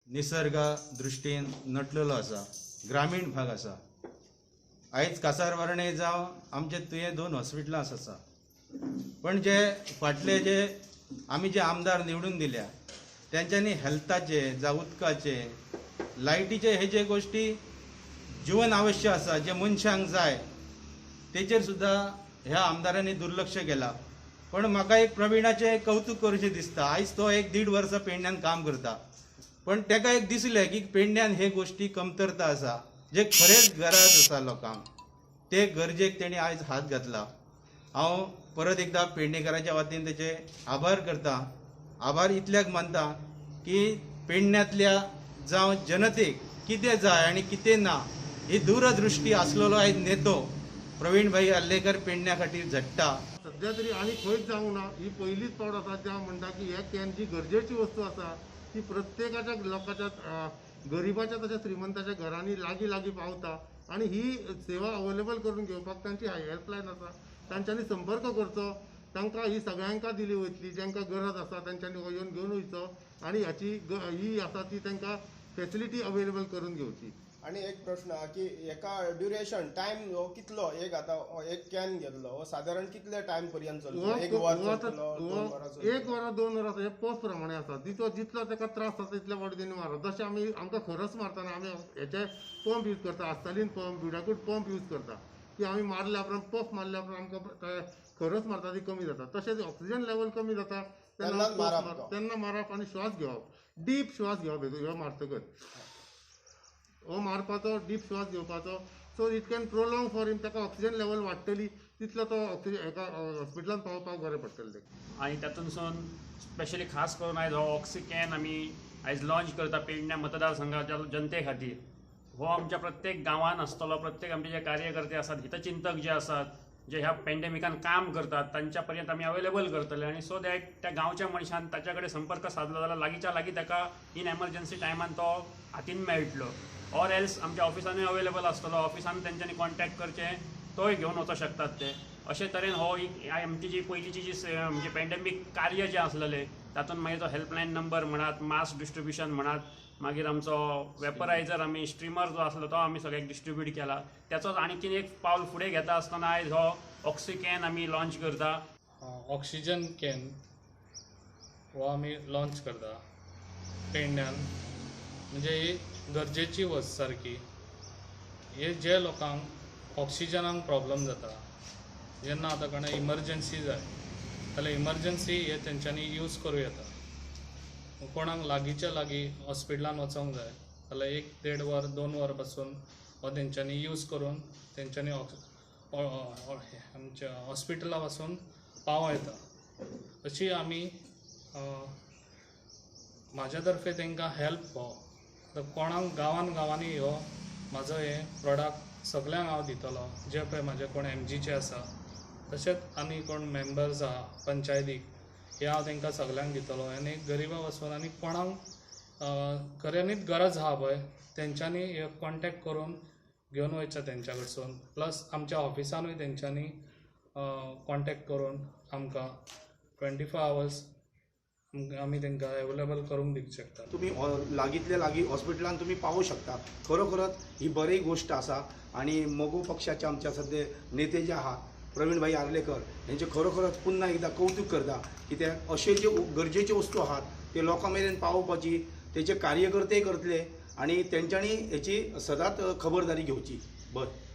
निसर्गा दृश्टीन नटलेलो आसा, ग्रामीण भाग आसा. आयज कासारवर्णे जावं आमचे तुयें दोन हॉस्पिटलां आसा, पण जे फाटले जे आमी जे आमदार निवडून दिल्या तेंच्यांनी हेल्थाचे जावं उदकाचे, लायटीचे हे जे गोश्टी जिवन आवश्य आसा, जे मनशांक जाय, तेचेर सुद्दां ह्या आमदारांनी दुर्लक्ष केलां. पण म्हाका एक प्रवीणाचें कौतूक करूंशें दिसता. आयज तो एक दीड वर्सां पेडण्यान काम करता, पण तेका एक दिसलें की पेडण्यान हे गोश्टी कमतरता आसा, जे खरेंच गरज आसा लोकांक, ते गरजेक तेणी आयज हात घातला. हांव परत एकदां पेडणेकाराच्या वतीन तेचे आभार करता. आभार इतल्याक मानता की पेडण्यांतल्या जावं जनतेक कितें जाय आनी कितें ना ही दूरदृश्टी आसलेलो आयज नेतो प्रवीण भाई आर्लेकर पेडण्या खातीर झडटा. सध्या तरी आनी खंयच जावंक ना. ही पयलीच पावट आसा जे हांव म्हणटा की हे can जी गरजेची वस्तू आसा ती प्रत्येकाच्या लोकांच्या, गरिबाच्या तशें श्रीमंताच्या घरांनी लागीं लागीं पावता आनी ही सेवा अवेलेबल करून घेवपाक तांची हेल्पलायन आसा. तांच्यांनी संपर्क करचो. तांकां ही सगळ्यांका दिली वयतली. जांकां गरज आसा तांच्यांनी हो येवन घेवन वयचो आनी हाची ही आसा ती तांकां फेसिलिटी अवेलेबल करून घेवची. आणि एक प्रश्न आहा की हेका ड्युरेशन टायम हो कितलो? एक आतां हो एक can घेतलो, हो सादारण कितले टायम पर्यंत चलतलो? एक वर चलतलो, 2 वरां चलतलो? एक वरां, 2 वरां, हे पफ प्रमाणे आसा. जितलो जितलो ताका त्रास जाता तितले फावटी तेणी मारप. जशें आमी आमकां खरस मारतना आमी हेचे पंप यूज करता, आस्तालीन पंप, ब्युडाकोट पंप यूज करता की आमी मारल्या उपरांत, पफ मारल्या उपरांत आमकां खरस मारता ती कमी जाता. तशेंच ऑक्सिजन लेवल कमी जाता तेन्ना तेन्नाच पफ मारप तो. तेन्ना मारप आनी श्वास घेवप, डीप श्वास घेवप. ह्यो मारतकच हो मारपाचो, डीप श्वास घेवपाचो, so it can prolong for him. ताका ऑक्सिजन लेवल वाडटली, तितलो तो ऑक्सिजन हेका हॉस्पिटलान पावपाक बरें पडटलें ताका. आनी तातूंतसून स्पेशली खास करून आयज हो ऑक्सिकॅन आमी आयज लॉन्च करता पेडण्या मतदारसंघाच्या जनते खातीर. हो आमच्या प्रत्येक गांवान आसतलो. प्रत्येक आमचे जे कार्यकर्ते आसात, हितचिंतक जे आसात, जे ह्या पॅन्डेमिकान काम करतात, तांच्या पर्यंत आमी अवेलेबल करतले आनी सो that त्या गांवच्या मनशान ताच्या कडेन संपर्क सादलो जाल्यार लागींच्या लागीं ताका इन एमर्जन्सी टायमान तो हातीन मेळटलो. ऑर एल्स आमच्या ऑफिसानूय अवेलेबल आसतलो. ऑफिसान तेंच्यांनी कॉन्टॅक्ट करचें, तोय घेवन वचोंक शकतात ते. अशे तरेन हो एक आमची जी पयलींची जी म्हणजे पॅन्डेमीक कार्य जें आसलेलें, तातूंत मागीर तो हेल्पलायन नंबर म्हणात, मास्क डिस्ट्रिब्युशन म्हणात, मागीर आमचो वेपरायझर आमी स्ट्रिमर जो आसलो तो आमी सगळ्याक डिस्ट्रिब्यूट केला. त्याचोच आणखीन एक पावल फुडें घेता आसतना आयज हो ऑक्सिकॅन आमी लॉन्च करता. ऑक्सिजन can हो आमी लॉन्च करता पेडण्यान. म्हणजे ही गरजेची वस्त सारकी. हे जे लोकांक ऑक्सिजनाक प्रॉब्लम जाता, जेन्ना आतां कोणा इमर्जन्सी जाय जाल्यार इमर्जन्सी हे तेंच्यांनी यूज करूं येता. कोणाक लागींच्या लागीं हॉस्पिटलान वचोंक जाय जाल्यार एक देड वर, 2 वर पासून हो तेंच्यांनी यूज करून तेंच्यांनी आमच्या हॉस्पिटला पासून पावों येता. अशी आमी म्हाज्या तर्फे तांकां हेल्प हो. आतां कोणाक गांवान गांवांनी हो म्हाजो हे प्रोडक्ट सगल्यांक हांव दितलो. जे पळय म्हाजे कोण एमजीचे आसा, तशेंच आनी कोण मेंबर्स आहा पंचायतीक, हे हांव तांकां सगल्यांक दितलो. आनी गरिबा पासून आनी कोणाक खऱ्यांनीच गरज आहा पळय, तेंच्यांनी हे कॉन्टेक्ट करून घेवन वयचें तेंच्या कडसून. प्लस आमच्या ऑफिसानूय तेंच्यांनी कॉन्टेक्ट करून आमकां 24 आवर्स आमी तांकां एवेलेबल करूंक दिवंक शकता. तुमी लागींतल्या लागीं हॉस्पिटलान तुमी पावोवंक शकता. खरोखरच ही बरी गोश्ट आसा आनी मगो पक्षाचे आमच्या सद्या नेते जे आहा, प्रवीण भाई आर्लेकर, हेंचे खरोखरच पुन्हा एकदां कौतूक करता. कित्याक अशे जे गरजेच्यो वस्तू आहात ते लोकां मेरेन पावोवपाची तेचे कार्यकर्तेय करतले आनी तेंच्यांनी हेची सदांच खबरदारी घेवची. बरें.